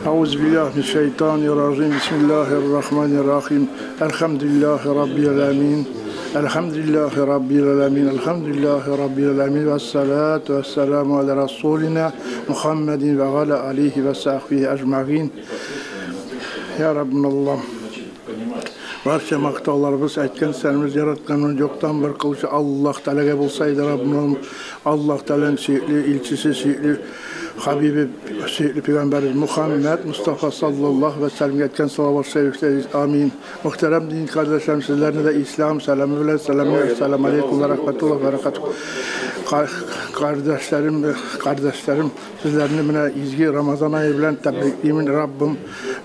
أعوذ بالله من الشيطان الرجيم. بسم الله الرحمن الرحيم. الحمد لله رب العالمين، الحمد لله رب العالمين، الحمد لله رب العالمين، والصلاة والسلام على رسولنا محمد وعلى آله وصحبه أجمعين. يا ربنا الله. Barcha maqtovlarimiz aytgan sanimiz yaratganning yo'qdan bir qiluvchi Alloh taolaga bo'lsaydi Rabbim. Alloh taolaning suyukli elchisi, suyukli Habibi, suyukli payg'ambarimiz Muhammad Mustafa sallallohu alayhi vasallamga aytgan salovat shariflar. Amin. Muhtaram din qardoshlarım, sizlarni de İslam salami bilan assalomu alaykum va rahmatullohi va barakatuh. Kardeşlerim, sizlarni mana izgi Ramazon oyi bilan tabriklayman. Rabbim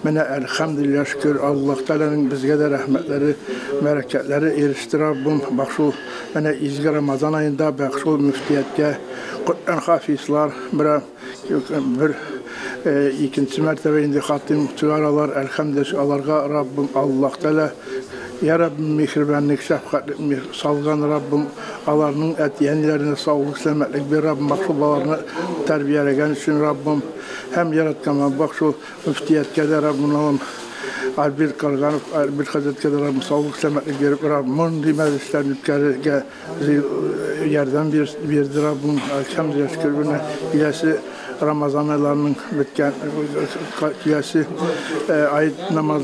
mana elhamdülillah şükür Alloh taolaning bizga da rahmatlari, barakatlari erishdi Rabbim. Bak shu mana izgi Ramazon oyida bak shu müftiyatga Qur'on hafizlar bir ikinci mertebe indi xatim çıkaralar. Elhamdülillah allarga Rabbim Allah Teala ya Rabbim mehribanlik, şefkatlik salgan Rabbim alarının ət-yenilerine sağlık, selametlik bir Rabbim. Bak şu balarını terbiyelegen için Rabbim hem yaratkan bak şu müftiyetke de Rabbim alım Albir Karganov, Albir Hazretke de Rabbim sağlık, selametlik verip Rabbim mundi meclislerini yerden bir Rabbim. Elhamdülillah şükür buna ilası Ramazan aylarının bitken kilası ayet namaz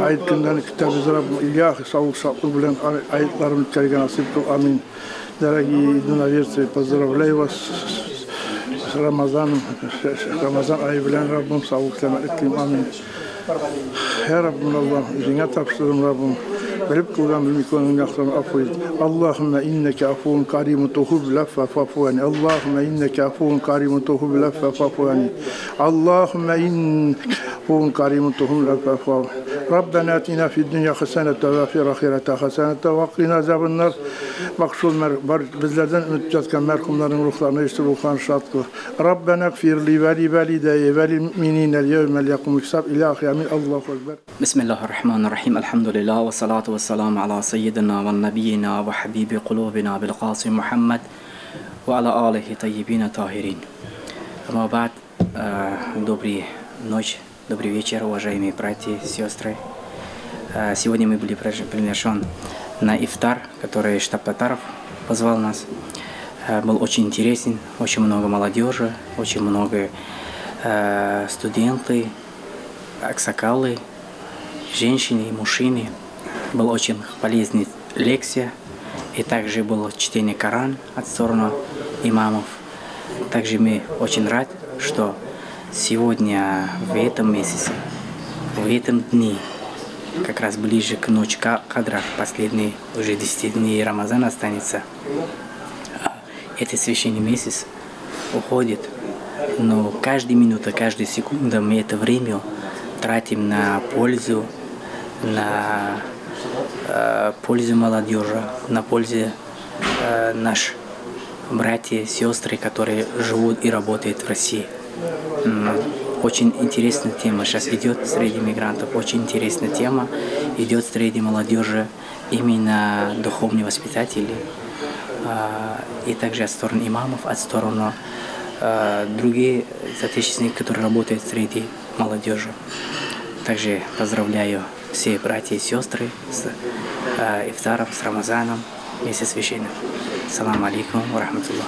ayet günlerini kütəbiz Rabbim ilahi sağlık sağlık bilen ayetlerini bitkerge nasip kıl. Amin. Дорогие единоверцы, поздравляю вас с Рамазаном, Ramazan ayı bilen Rabbim sağlık selametlik dileyim. Amin. Ya Rabbim Allah'ım, üzerine tapşırırım Rabbim. Bilip kılgan bilmikonun yaklarını affu et. Allahümme inneke afuvun karimun tuhibbul affe fa'fu anni. Allahümme inneke afuvun karimun tuhibbul affe fa'fu anni. Allahümme inneke afuvun karimun tuhibbul affe fa'fu anni. Rabbena atina fid dünya hasenete ve fil ahirete hasenete ve qina azaben nar. Bak şu bizlerden ümit tutkan merhumların ruhlarını işte ruhlarını şad kıl. Rabbena gfir li ve li valideyye ve lil mu'minine yevmel yakumul hisab. İlahi amin. Allahu ekber. Bismillahirrahmanirrahim. Elhamdülillah ve salatu ve selamu ala seyyidina ve nebiyyina ve habibi kulubina bil Qasim Muhammed ve ala alihi tayyibina tahirin. Ama ba'd, добрый ночь, добрый вечер, уважаемые братья и сестры. Сегодня мы были приглашены на ифтар, который штаб татаров позвал нас. Был очень интересен, очень много молодежи, очень много студенты, аксакалы, женщины и мужчины. Была очень полезная лекция, и также было чтение Корана от стороны имамов. Также мы очень рады, что сегодня в этом месяце, в этом дне, как раз ближе к ночи Кадра, последние уже 10 дней Рамазана останется. Этот священный месяц уходит, но каждая минута, каждая секунда мы это время тратим на пользу, на пользу молодежи, на пользу наших братьев, сестры, которые живут и работают в России. Очень интересная тема сейчас идет среди мигрантов, очень интересная тема идет среди молодежи, именно духовные воспитатели, и также от стороны имамов, от стороны других соотечественников, которые работают среди молодежи. Также поздравляю все братья и сестры с ифтаром, с Рамазаном, месяц священным. Салам алейкум ва рахматуллах.